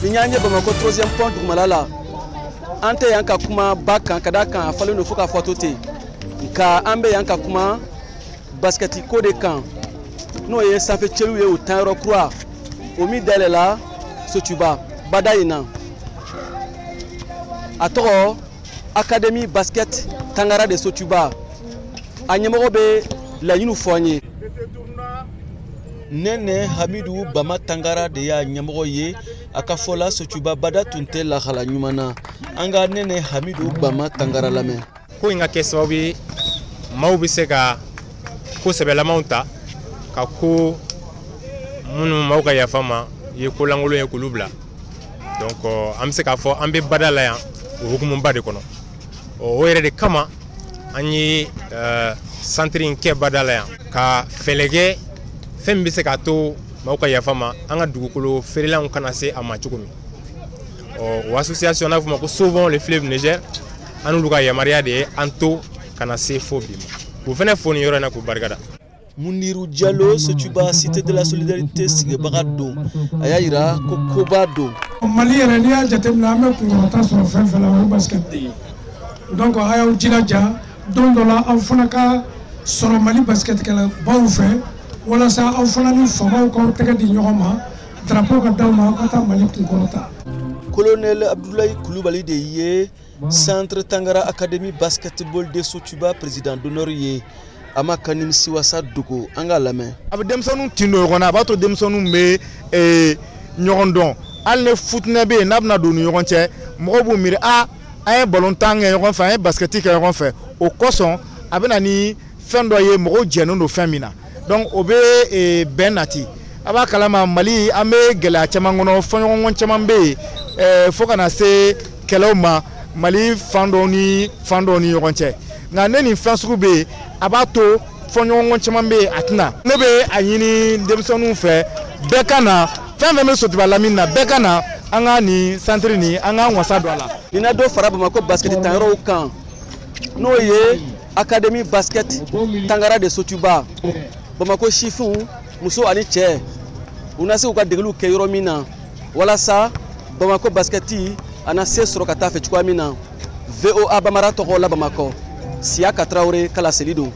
Nin y'an ye Bamakɔ troisième pont dugumala la. An tɛ yan ka kuma ba kan ka d'a kan a falen don fo k'a fɔ to ten, nka an bɛ yan ka kuma basikɛti ko de kan, n'o ye sanfɛ cɛliw ye, o tanyɔrɔ kura o min dayɛlɛla Sotuba bada in na. A tɔgɔ Académie Basket Tangara de Sotuba. A ɲɛmɔgɔ bɛ laɲiniw fɔ an ye. Nɛnɛ Hamidu Bama Tangara de y'a ɲɛmɔgɔ ye. A ka fɔ la, Sotuba bada tun tɛ lahala ɲuman na. An ka Nɛnɛ Hamidu Bama Tangara lamɛn. Ko in ka kɛ sababu ye, maaw bɛ se ka ko sɛbɛlamaw ta ka ko minnu maaw ka yafa ma ye ko lankolon ye k'olu bila. Donc an bɛ se k'a fɔ an bɛ bada la yan o hukumuba de kɔnɔ. O yɛrɛ de kama an ye centre in kɛ bada la yan, ka fɛɛrɛ kɛ fɛn min bɛ se k'a to maaw ka yafa ma, an ka dugukolo feerelanw kana se a ma cogo min. Ɔ, o association n'a fɔ ma ko Sauvons le fleuve Niger, an n'olu ka yamaruya de ye an to ka na se fo bi ma. K'u fana fo nin yɔrɔ in na, k'u barikada. Muniru Jalo, Sotuba Cité de la Solidarité sigibaga don, a y'a yira ko koba don. Mali yɛrɛ, n'i y'a jateminɛ, an bɛ kunkɔrɔta sɔrɔ fɛn fɛn la, o ye basket de ye. Donc a y'aw jilaja, don dɔ la aw fana ka sɔrɔ Mali basketkɛlabaw fɛ, walasa aw fana ni faamaw k'aw tɛgɛ di ɲɔgɔn ma, drapeau ka d'aw ma, aw ka taa Mali kunkɔrɔta. Colonel Abdoulaye Koulibaly de ye Centre Tangara Académie Basketball de Sotuba président d'honneur ye. A ma ka nimisiwasa dogo, an k'a lamɛn. A bɛ denmisɛnninw tin don ɲɔgɔn na, a b'a to denmisɛnninw bɛ ɲɔgɔn dɔn. Hali ni futinɛ bɛ yen n'a bɛna don u ni ɲɔgɔn cɛ, mɔgɔw b'u miiri a an ye balontan kɛ ɲɔgɔn fɛ, an ye basikɛti kɛ ɲɔgɔn fɛ. O kosɔn a bɛ na ni fɛn dɔ ye, mɔgɔw jɛnnen don fɛn min na. Donc o bɛ bɛn nati. A b'a kalama, Mali an bɛ gɛlɛya caman kɔnɔ, fɔɲɔgɔnkɔ caman bɛ yen, fo kana se kɛlɛw ma Mali fan dɔw ni fan dɔw ni ɲɔgɔn cɛ. Nka ne nin fɛn sugu bɛ yen, a b'a to fɔɲɔgɔnkɔ caman bɛ yen, a tɛna. Ne bɛ a ɲini denmisɛnninw fɛ, bɛɛ ka na, fɛn fɛn bɛ Sotuba lamini na, bɛɛ ka na an ka nin centre nin, an k'an wasa don a la. Nin na dɔ fara Bamakɔ basikɛti tanyɔrɔw kan, n'o ye Académie Basket Tangara de Sotuba. Bamakɔ sifinw, muso ani cɛ, u na se k'u ka degeliw kɛ yɔrɔ min na, walasa Bamakɔ basikɛti a na se sɔrɔ ka taa fɛ cogoya min na. VOA Bamara tɔgɔ la, Bamakɔ, Siyaka Tarawele ka laseli don.